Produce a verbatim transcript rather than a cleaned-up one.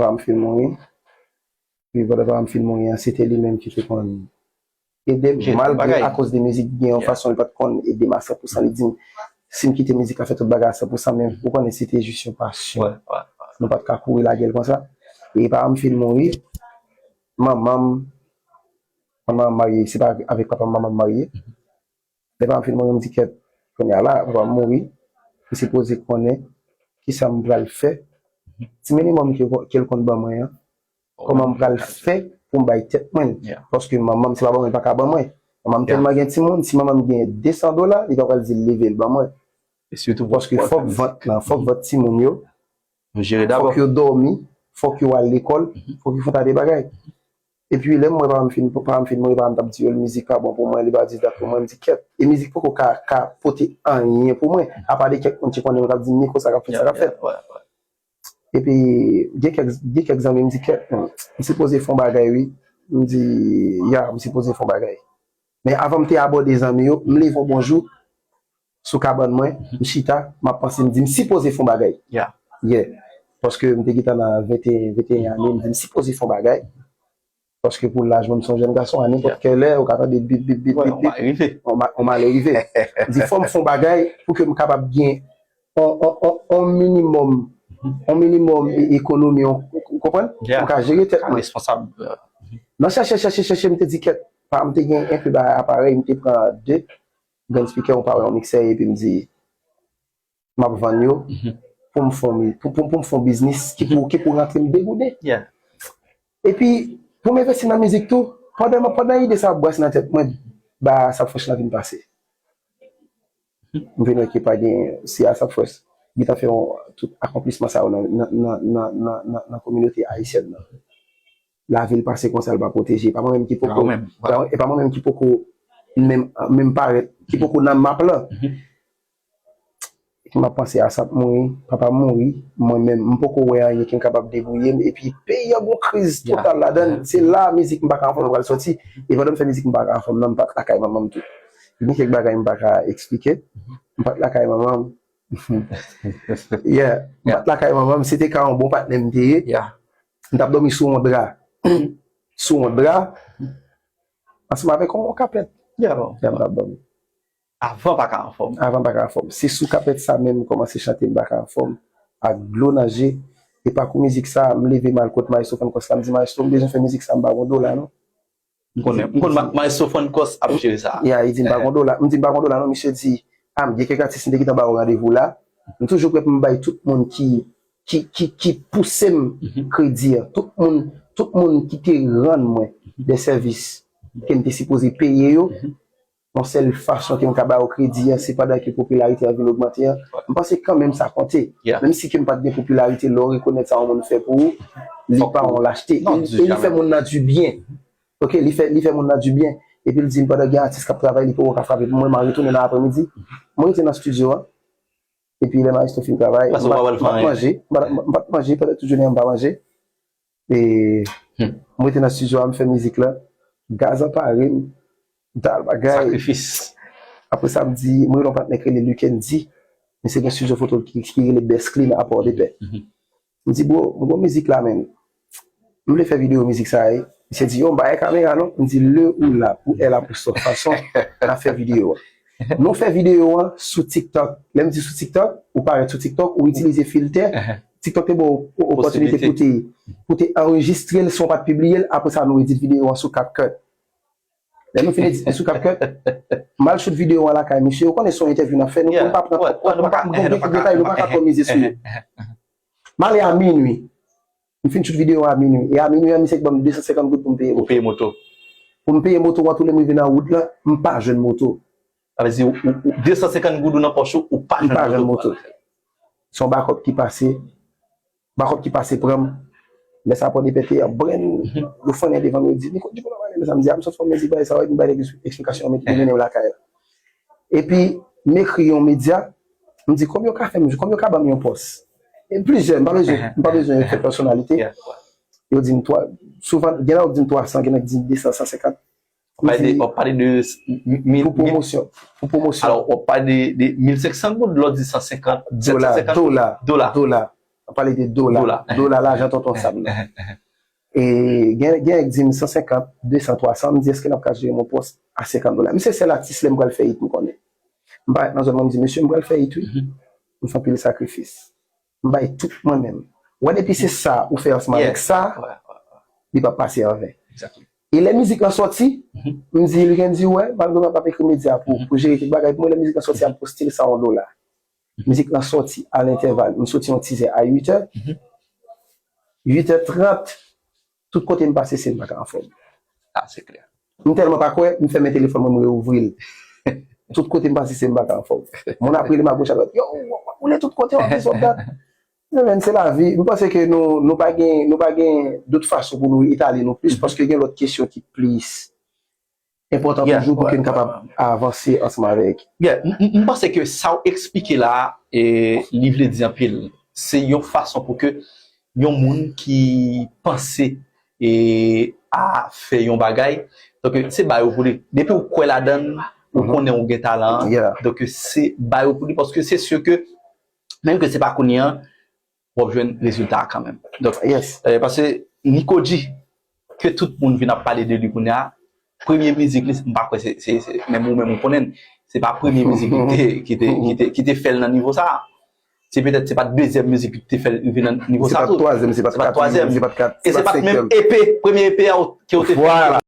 Papa m fin mouri. Epi pandan papa m fin mouri an, se te li menm ki te konn ede m, malgre akoz de mizik, gen yon fason li pa t konn ede m a san pousan. Li di m, si m kite mizik la fè tout bagay a san pousan, men ou konnen se te jis yon pasyon. Nou pa t ka kouri lage l konsa. E papa m fin mouri, manman m, manman m marye, se pa avèk papa m manman m marye. Lè papa m fin mouri, m di, kèt, kounye a la, papa m mouri, m sipoze konnen kisa m pral fè. Ti minimòm ke, ke l konn ban mwen an, kòman m pral fè pou m bay tèt mwen l? Paske manman m, se pa ban mwen, li pa ka ban mwen. Manman m tèlman gen timoun, si manman m gen de san dola, li pa pral di l leve l ban mwen. Paske fòk vant lan, fòk vant timoun yo, fòk yo dòmi, fòk yo al lekòl, fòk yo fè yon ta de bagay. Epi lè m wè papa m fin, papa m fin mouri, papa m t ap di yo mizik pa bon pou mwen, li pa di dat pou mwen, m di kèt. E mizik poko ka, ka pote anyen pou mwen, apa de kèk moun ki konnen m k ap di m Niko sa k ap fèt, sa k ap fèt. Epi gen kèk, gen kèk zanmi m di kèt, m sipoze fè yon bagay wi. M di, ya, m sipoze fè yon bagay. Men avan m te abòde zanmi yo, m leve yon bon jou, sou kabann mwen, m chita, m ap panse, m di, m sipoze fè yon bagay. Yeah. Paske m te gentan nan venteyen, venteyen ane, m di, m sipoze fè yon bagay. Paske pou laj mwen, m se yon jèn gason, a nenpòt kèlè, ou ka tande bip, bip, bip, bip, bip. On malè rive. M di, fò m fè yon bagay pou ke m kapab gen on, on, on, on minimòm, on minimòm e- ekonomi, on, ou konprann? Pou m ka jere tèt mwen. Responsab. Nan chèche, chèche, chèche, m te di, kèt, pa m te gen enpe ba aparèy, m te pran de grand speaker, yon power, yon miksè, epi m di, m ap vann yo pou m fè yon mi- pou, pou, pou m fè yon biznis ki pou, ki pou rantre m degouden. Epi, pou m envesti nan mizik tou, pandan, pandan ide sa ap brase nan tèt mwen, ba sa franch lan vin pase. M vin wè ke pa gen, si Asap Fresh gentan fè yon, tout akonplisman sa yo nan, nan, nan, nan, nan, nan, nan kominote ayisyèn nan. Lavi l pase konsa, l pa pwoteje. E pa mwen menm ki poko, e pa mwen menm ki poko menm, menm parèt, ki poko nan map lan. M ap panse Asap mouri, papa m mouri, mwen menm, m poko wè anyen ki m kapab debouye m, epi peyi an gon kriz total ladan l. Se la mizik m pa ka anfòm pral sòti. E pandan m fè mizik m pa ka anfòm nan, m pa t lakay manman m tou. Gen kèk bagay m pa ka eksplike. M pa t lakay manman m. Yeah. M pa t lakay manman m, se te ka yon bon patnè m te ye. M t ap dòmi sou yon dra. Sou yon dra. Ansanm avèk yon kapèt. Yeah, m t ap dòmi. Avan pa ka anfòm. Avan pa ka anfòm. Se sou kapèt sa menm m kòmanse chante m pa ka anfòm. Ak dlo nan je. E pakou mizik sa, m leve m al kot Maestro Frann Kòs la, m di, Maestro, m bezwen fè mizik sa, m pa gon dola non. M konnen, m konn ma- Maestro Frann Kòs ap jere sa. Ya, li di m pa gon dola. M di m pa gon dola non, misye di, a, m gen kèk atis m te gentan ba yo randevou la. M toujou prè pou m bay tout moun ki, ki, ki, ki pouse m kredi an. Tout moun, tout moun ki te rann mwen de sèvis ke m te sipoze peye yo. Yon sèl fason ke m ka ba yo kredi an, se pandan ke popilarite an vin ogmante an. M panse kanmenm sa konte. Menm si ke m pa t gen popilarite, lè w rekonèt sa yon moun fè pou ou, li pa yon lachte. E li fè moun nan dibyen. Ok, li fè, li fè moun nan dibyen. Epi l di m pandan gen atis k ap travay, li poko ka frape pou mwen, m a retounen nan aprèmidi. Mwen rete nan estidyo an. Epi lè Maestro fin travay, m pa t manje. M pa t manje, pandan tout jounen an m pa manje. E m rete nan estidyo a, m fè mizik la. Gaz an pare m. M t al bagay. Sakrifis. Apre sa, m di, m rele yon patnè k rele Lukendi. Misye gen estidyo foto ki, ki rele Best Clean a Pòdepè. M di, bro, m gon mizik la, menn. M vle fè videyo mizik sa a, wi. Misye di, yo, m pa gen kamera, non. M di, le ou la, pou elle a pou sòt fason, n a fè videyo a. Nou fè videyo an sou TikTok. Lè m di sou TikTok, ou parèt sou TikTok, ou itilize filtè. TikTok te ba w opòtinite pou te, pou te anrejistre l san w pa t pibliye l. Apre sa, nou edit videyo an sou CapCut. Lè nou fin edit li sou CapCut, m al shoot videyo an lakay misye. Ou konnen se yon entèvyou n ap fè, nou konn pa pran, nou pa ka pran detay, nou pa ka twò mize sou yo. M ale a minwi. M fin shoot videyo a minwi. E a minwi an, misye ban m de san senkant goud pou m peye moto. Pou peye moto. Pou m peye moto an, tou lè m rive nan wout lan, m pa jwenn moto. Sa vle di, ou, ou, de san senkant goud ou nan pòch ou, ou pa jwenn moto. M pa jwenn moto. Se yon bakòp ki pase. Bakòp ki pase pran m. Lè sa pran de pete an brenn, yo fwennen devan m, yo di, Niko, di pou nou ale, lè sa m di, a, m sot fè mizik, bagay sa, m bay nèg eksplikasyon, yo mennen m lakay la. Epi, m ekri yon medya, m di, kòm yo ka fè m, kòm yo ka ban m yon pòs. E plizyè, m pa bezwen, m pa bezwen fè pèsonalite. Yo di m twa, souvan, gen nan yo di m twa san, gen nan ki di m de san, san senkant. W ap pale de, w ap pale de mil, pou pwomosyon. Pou pwomosyon. Alò, w ap pale de, de mil senk san goud, lè w di san senkant, dola, dola, dola. Pale de dola. Dola. Dola, lajan tonton Sam nan. E gen, gen nèg di m san senkant, de san, twa san, m di, èske n ap ka jere yon pòs a senkant dola? Misye sèl atis lè m pral fè it m konnen. M parèt nan zòn mwen, m di, mesye, m pral fè it wi. M fè anpil sakrifis. M bay tout mwen menm. Wè depi se sa ou fè ansanm avèk sa, li p ap pase an ven. E lè mizik lan sòti, m di, Lukendi, wè, malgre m ap ekri medya pou, pou jere tout bagay pou mwen, lè mizik lan sòti, m ap poste l sa yon dola. Mizik lan sòti a lentèval, m soti yon sizè a uit è. Uit è trant, tout kote m pase, se m pa ka anfòm. Ah, se klè. M tèlman pa kwè, m fèmen telefòn mwen, m reouvri l. Tout kote m pase, se m pa ka anfòm. Moun ap rele m agoch adwat, yo, w ap woule tout kote, w ap dis, w ap dat. Men, men, se lavi. M panse ke nou, nou pa gen, nou pa gen dòt fason pou nou etale nou plis, paske gen lòt kesyon ki plis enpòtan toujou pou ke n kapab avanse ansanm avèk. Yeah, m, m, m panse ke sa w eksplike la, e, li vle di anpil. Se yon fason pou ke yon moun ki panse e, a fè yon bagay, donk, se ba yo pou li. Depi w kwè ladan l, ou konnen ou gen talan an, donk, se ba yo pou li, paske se si ke, menm ke se pa kounye an, w ap jwenn rezilta a kanmenm. Donk, Yes. eh, paske Nico G, ke tout moun vin ap pale de li kounye a, premye mizik li, m pa kwè se, se, se, menm ou menm ou konnen l, se pa premye mizik li ki te, ki te, ki te, ki te fè l nan nivo sa a. Se petèt se pa dezyèm mizik li ki te fè l rive nan nivo sa a tou. Se pa twazyèm, se pa twazyèm, se pa kat, e se pa t menm EP, premye EP a ke w te fè.